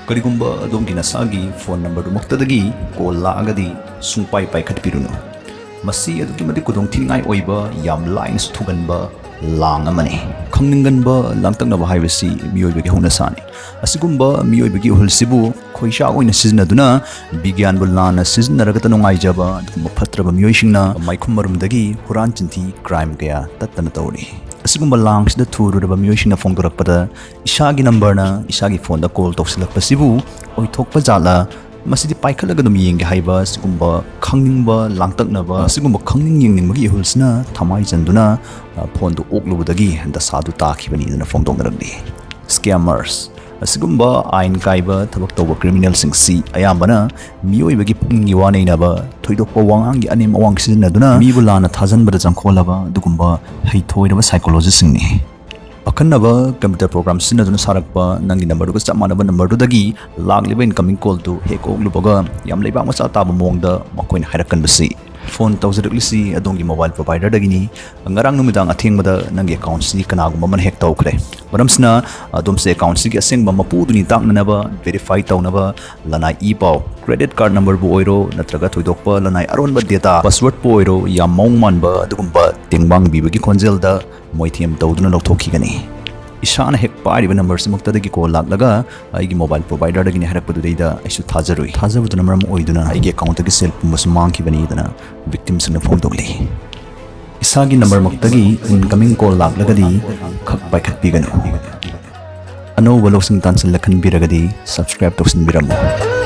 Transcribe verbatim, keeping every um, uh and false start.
ꯀꯔꯤꯒꯨꯝꯕ ꯑꯗꯣꯝꯒꯤ ꯅꯁꯥꯒꯤ ꯐꯣꯟ ꯅꯝꯕꯔꯗꯨꯃꯛꯇꯗꯒꯤ ꯀꯣꯜ ꯂꯥꯛꯑꯒꯗꯤ ꯁꯨꯡꯄꯥꯏ ꯄꯥꯏꯈꯠꯄꯤꯔꯨꯅꯨ꯫ ꯃꯁꯤ ꯑꯗꯨꯛꯀꯤ ꯃꯇꯤꯛ ꯈꯨꯗꯣꯡꯊꯤꯅꯤꯡꯉꯥꯏ ꯑꯣꯏꯕ, ꯌꯥꯝ ꯂꯥꯏꯅꯁꯨ ꯊꯨꯒꯟꯕ ꯂꯥꯡ ꯑꯃꯅꯤ꯫ ꯈꯪꯅꯤꯡꯒꯟꯕ, ꯂꯥꯡꯇꯛꯅꯕ ꯍꯥꯏꯕꯁꯤ ꯃꯤꯑꯣꯏꯕꯒꯤ ꯍꯧꯅꯁꯥꯅꯤ꯫ ꯑꯁꯤꯒꯨꯝꯕ ꯃꯤꯑꯣꯏꯕꯒꯤ ꯏꯍꯨꯜꯁꯤꯕꯨ ꯈꯣꯏꯆꯥꯛ ꯑꯣꯏꯅ ꯁꯤꯖꯤꯟꯅꯗꯨꯅ ꯕꯤꯒ꯭ꯌꯥꯟꯕꯨ ꯂꯥꯟꯅ ꯁꯤꯖꯤꯟꯅꯔꯒꯇ ꯅꯨꯡꯉꯥꯏꯖꯕ ꯑꯗꯨꯒꯨꯝꯕ ꯐꯠꯇ꯭ꯔꯕ ꯃꯤꯑꯣꯏꯁꯤꯡꯅ ꯃꯥꯏꯈꯨꯝ ꯃꯔꯨꯝꯗꯒꯤ ꯍꯨꯔꯥꯟ ꯆꯤꯟꯊꯤ ꯀ꯭ꯔꯥꯏꯝ ꯀꯌꯥ ꯇꯠꯇꯅ ꯇꯧꯔꯤ꯫ ꯑꯁꯤꯒꯨꯝꯕ ꯂꯥꯡꯁꯤꯗ ꯊꯨꯔꯨꯔꯕ ꯃꯤꯑꯣꯏꯁꯤꯡꯅ ꯐꯣꯡꯗꯣꯔꯛꯄꯗ ꯏꯁꯥꯒꯤ ꯅꯝꯕꯔꯅ ꯏꯁꯥꯒꯤ ꯐꯣꯟꯗ ꯀꯣꯜ ꯇꯧꯁꯤꯜꯂꯛꯄꯁꯤꯕꯨ ꯑꯣꯏꯊꯣꯛꯄ ꯖꯥꯠꯂ? ꯃꯁꯤꯗꯤ ꯄꯥꯏꯈꯠꯂꯒ ꯑꯗꯨꯝ ꯌꯦꯡꯒꯦ ꯍꯥꯏꯕ ꯁꯤꯒꯨꯝꯕ ꯈꯪꯅꯤꯡꯕ, ꯂꯥꯡꯇꯛꯅꯕ, ꯑꯁꯤꯒꯨꯝꯕ ꯈꯪꯅꯤꯡ ꯌꯦꯡꯅꯤꯡꯕꯒꯤ ꯏꯍꯨꯜꯁꯤꯅ ꯊꯃꯥꯏ ꯆꯟꯗꯨꯅ, ꯑ, ꯐꯣꯟꯗꯨ ꯑꯣꯛꯂꯨꯕꯗꯒꯤ ꯗꯁꯥꯗꯨ ꯇꯥꯈꯤꯕꯅꯤ ꯑꯗꯨꯅ ꯐꯣꯡꯗꯣꯛꯅꯔꯛꯂꯤ꯫ Scammers꯫ ꯑꯁꯤꯒꯨꯝꯕ ꯑꯥꯏꯟ ꯀꯥꯏꯕ ꯊꯕꯛ ꯇꯧꯕ ꯀ꯭ꯔꯤꯃꯤꯅꯦꯜꯁꯤꯡꯁꯤ ꯑꯌꯥꯝꯕꯅ ꯃꯤꯑꯣꯏꯕꯒꯤ ꯄꯨꯛꯅꯤꯡꯒꯤ ꯋꯥ ꯅꯩꯅꯕ, ꯊꯣꯏꯗꯣꯛꯄ ꯋꯥꯉꯥꯡꯒꯤ ꯑꯅꯦꯝ ꯑꯋꯥꯡ ꯁꯤꯖꯤꯟꯅꯗꯨꯅ ꯃꯤꯕꯨ ꯂꯥꯟꯅ ꯊꯥꯖꯟꯕꯗ ꯆꯪꯈꯣꯜꯂꯕ ꯑꯗꯨꯒꯨꯝꯕ ꯍꯩꯊꯣꯏꯔꯕ ꯁꯥꯏꯀꯣꯂꯣꯖꯤꯁꯁꯤꯡꯅꯤ꯫ ꯑꯈꯟꯅꯕ ꯀꯝꯄ꯭ꯌꯨꯇꯔ ꯄ꯭ꯔꯣꯒ꯭ꯔꯥꯝ ꯁꯤꯖꯤꯟꯅꯗꯨꯅ ꯁꯥꯔꯛꯄ ꯅꯪꯒꯤ ꯅꯝꯕꯔꯗꯨꯒ ꯆꯞ ꯃꯥꯟꯅꯕ ꯅꯝꯕꯔꯗꯨꯗꯒꯤ ꯂꯥꯛꯂꯤꯕ ꯏꯟꯀꯃꯤꯡ ꯀꯣꯜꯗꯨ ꯍꯦꯛ ꯑꯣꯛꯂꯨꯕꯒ ꯌꯥꯝ ꯂꯩꯕꯥꯛ ꯃꯆꯥ ꯇꯥꯕ ꯃꯑꯣꯡꯗ ꯃꯈꯣꯏꯅ ꯍꯥꯏꯔꯛꯀꯟꯕꯁꯤ꯫ ꯐꯣꯟ ꯇꯧꯖꯔꯛꯂꯤꯁꯤ ꯑꯗꯣꯝꯒꯤ ꯃꯣꯕꯥꯏꯜ ꯄ꯭ꯔꯣꯚꯥꯏꯗꯔꯗꯒꯤꯅꯤ꯫ ꯉꯔꯥꯡ ꯅꯨꯃꯤꯗꯥꯡ ꯑꯊꯦꯡꯕꯗ ꯅꯪꯒꯤ ꯑꯦꯀꯥꯎꯟꯁꯤ ꯀꯅꯥꯒꯨꯝꯕ ꯑꯃꯅ ꯍꯦꯛ ꯇꯧꯈ꯭ꯔꯦ꯫ ꯃꯔꯝꯁꯤꯅ ꯑꯗꯣꯝꯁꯦ ꯑꯦꯀꯥꯎꯟꯁꯤꯒꯤ ꯑꯁꯦꯡꯕ ꯃꯄꯨꯗꯨꯅꯤ ꯇꯥꯛꯅꯅꯕ ꯚꯦꯔꯤꯐꯥꯏ ꯇꯧꯅꯕ ꯂꯅꯥꯏ ꯏ ꯄꯥꯎ, ꯀ꯭ꯔꯦꯗꯤꯠ ꯀꯥꯔꯗ ꯅꯝꯕꯔꯕꯨ ꯑꯣꯏꯔꯣ ꯅꯠꯇ꯭ꯔꯒ ꯊꯣꯏꯗꯣꯛꯄ ꯂꯅꯥꯏ ꯑꯔꯣꯟꯕ ꯗꯦꯇꯥ, ꯄꯥꯁꯋꯥꯔꯗꯄꯨ ꯑꯣꯏꯔꯣ ꯌꯥꯝ ꯃꯑꯣꯡ ꯃꯥꯟꯕ ꯑꯗꯨꯒꯨꯝꯕ ꯇꯦꯡꯕꯥꯡꯕꯤꯕꯒꯤ ꯈꯣꯟꯖꯦꯜꯗ ꯃꯣꯏꯊꯦꯝ ꯇꯧꯗꯨꯅ ꯂꯧꯊꯣꯛꯈꯤꯒꯅꯤ꯫ ꯏꯁꯥꯅ ꯍꯦꯛ ꯄꯥꯏꯔꯤꯕ ꯅꯝꯕꯔꯁꯤꯃꯛꯇꯗꯒꯤ ꯀꯣꯜ ꯂꯥꯛꯂꯒ ꯑꯩꯒꯤ ꯃꯣꯕꯥꯏꯜ ꯄ꯭ꯔꯣꯚꯥꯏꯗꯔꯗꯒꯤꯅꯤ ꯍꯥꯏꯔꯛꯄꯗꯨꯗꯩꯗ ꯑꯩꯁꯨ ꯊꯥꯖꯔꯨꯏ꯫ ꯊꯥꯖꯕꯗꯨꯅ ꯃꯔꯝ ꯑꯣꯏꯗꯨꯅ ꯑꯩꯒꯤ ꯑꯦꯀꯥꯎꯟꯠꯇꯒꯤ ꯁꯦꯜ ꯄꯨꯝꯕꯁꯨ ꯃꯥꯡꯈꯤꯕꯅꯤꯗꯅ ꯚꯤꯛꯇꯤꯝꯁꯤꯡꯅ ꯐꯣꯡꯗꯣꯛꯂꯤ꯫ ꯏꯁꯥꯒꯤ ꯅꯝꯕꯔꯃꯛꯇꯒꯤ ꯏꯟꯀꯃꯤꯡ ꯀꯣꯜ ꯂꯥꯛꯂꯒꯗꯤ ꯈꯛ ꯄꯥꯏꯈꯠꯄꯤꯒꯅꯨ꯫ ꯑꯅꯧꯕ ꯂꯧꯁꯤꯡ ꯇꯥꯟꯁꯤꯜꯂ ꯈꯟꯕꯤꯔꯒꯗꯤ ꯁꯕꯁꯀ꯭ꯔꯥꯏꯕ ꯇꯧꯁꯤꯟꯕꯤꯔꯝꯃꯨ꯫